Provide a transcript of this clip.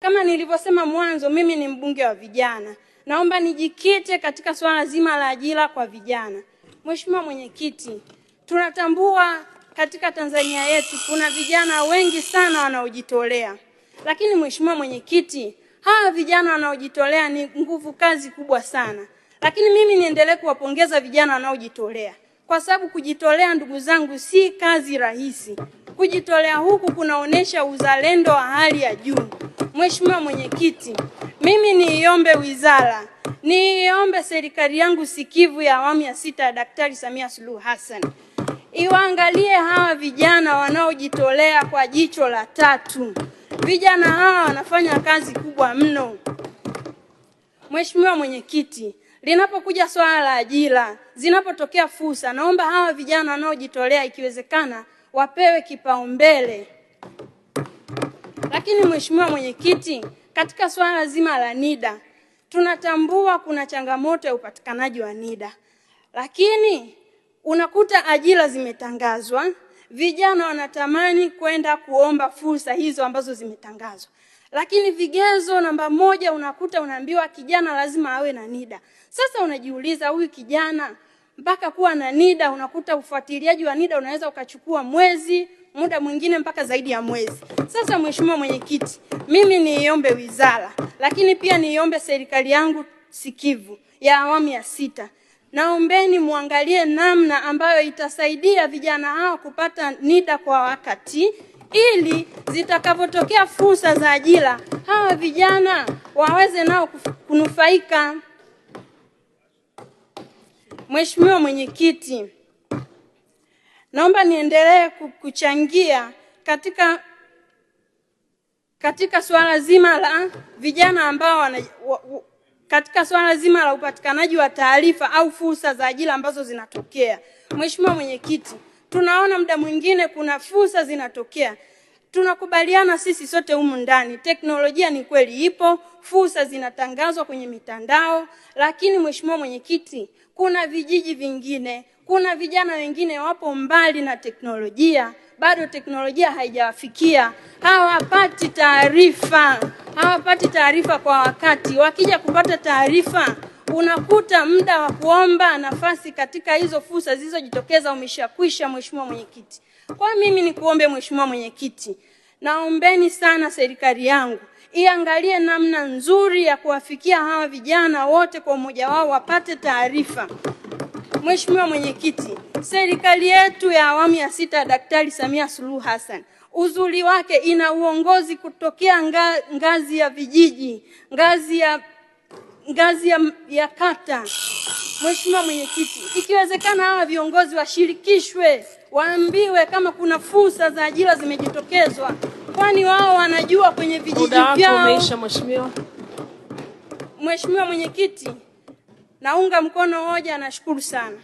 Kama nilivyosema mwanzo, mimi ni mbunge wa vijana. Naomba nijikite katika swala zima la ajira kwa vijana. Mheshimiwa Mwenyekiti, tunatambua katika Tanzania yetu kuna vijana wengi sana wanaojitolea. Lakini Mheshimiwa Mwenyekiti, hawa vijana wanaojitolea ni nguvu kazi kubwa sana. Lakini mimi niendelee kuwapongeza vijana wanaojitolea, kwa sababu kujitolea, ndugu zangu, si kazi rahisi. Kujitolea huku kunaonesha uzalendo wa hali ya juu. Mheshimiwa Mwenyekiti, mimi niiombe wizara, niiombe serikali yangu sikivu ya awamu ya 6 ya Daktari Samia Suluhu Hassan iwaangalie hawa vijana wanaojitolea kwa jicho la tatu. Vijana hawa wanafanya kazi kubwa mno. Mheshimiwa Mwenyekiti, linapokuja swala la ajira, zinapotokea fursa, naomba hawa vijana wanaojitolea ikiwezekana wapewe kipaumbele. Lakini Mheshimiwa Mwenyekiti, katika swala zima la NIDA, tunatambua kuna changamoto ya upatikanaji wa NIDA. Lakini unakuta ajira zimetangazwa, vijana wanatamani kwenda kuomba fursa hizo ambazo zimetangazwa. Lakini vigezo namba 1 unakuta unaambiwa kijana lazima awe na NIDA. Sasa unajiuliza, huyu kijana mpaka kuwa na NIDA, unakuta ufuatiliaji wa NIDA unaweza ukachukua mwezi, muda mwingine mpaka zaidi ya mwezi. Sasa Mheshimiwa Mwenyekiti, mimi niiombe wizara, lakini pia niiombe serikali yangu sikivu ya awamu ya 6. Naombeni muangalie namna ambayo itasaidia vijana hao kupata NIDA kwa wakati, ili zitakapotokea fursa za ajira hawa vijana waweze nao kunufaika. Mheshimiwa Mwenyekiti, naomba niendelee kuchangia katika swala zima la vijana ambao katika swala zima la upatikanaji wa taarifa au fursa za ajira ambazo zinatokea. Mheshimiwa Mwenyekiti, tunaona muda mwingine kuna fursa zinatokea. Tunakubaliana sisi sote humu ndani, teknolojia ni kweli ipo, fursa zinatangazwa kwenye mitandao, lakini Mheshimiwa Mwenyekiti, kuna vijiji vingine, kuna vijana wengine wapo mbali na teknolojia, bado teknolojia haijawafikia, hawapati taarifa, hawapati taarifa kwa wakati. Wakija kupata taarifa, unakuta muda wa kuomba nafasi katika hizo fursa zilizojitokeza umeshakwisha. Mheshimiwa Mwenyekiti, kwa mimi nikuombe Mheshimiwa Mwenyekiti, naombeni sana serikali yangu iangalie namna nzuri ya kuwafikia hawa vijana wote kwa umoja wao wapate taarifa. Mheshimiwa Mwenyekiti, serikali yetu ya awamu ya 6 Daktari Samia Suluhu Hassan, uzuri wake ina uongozi kutokea ngazi ya vijiji, ngazi ya kata. Mheshimiwa Mwenyekiti, ikiwezekana hawa viongozi washirikishwe, waambiwe kama kuna fursa za ajira zimejitokezwa, kwani wao wanajua kwenye vijiji vyao. Mheshimiwa. Mheshimiwa Mwenyekiti, naunga mkono hoja, nashukuru sana.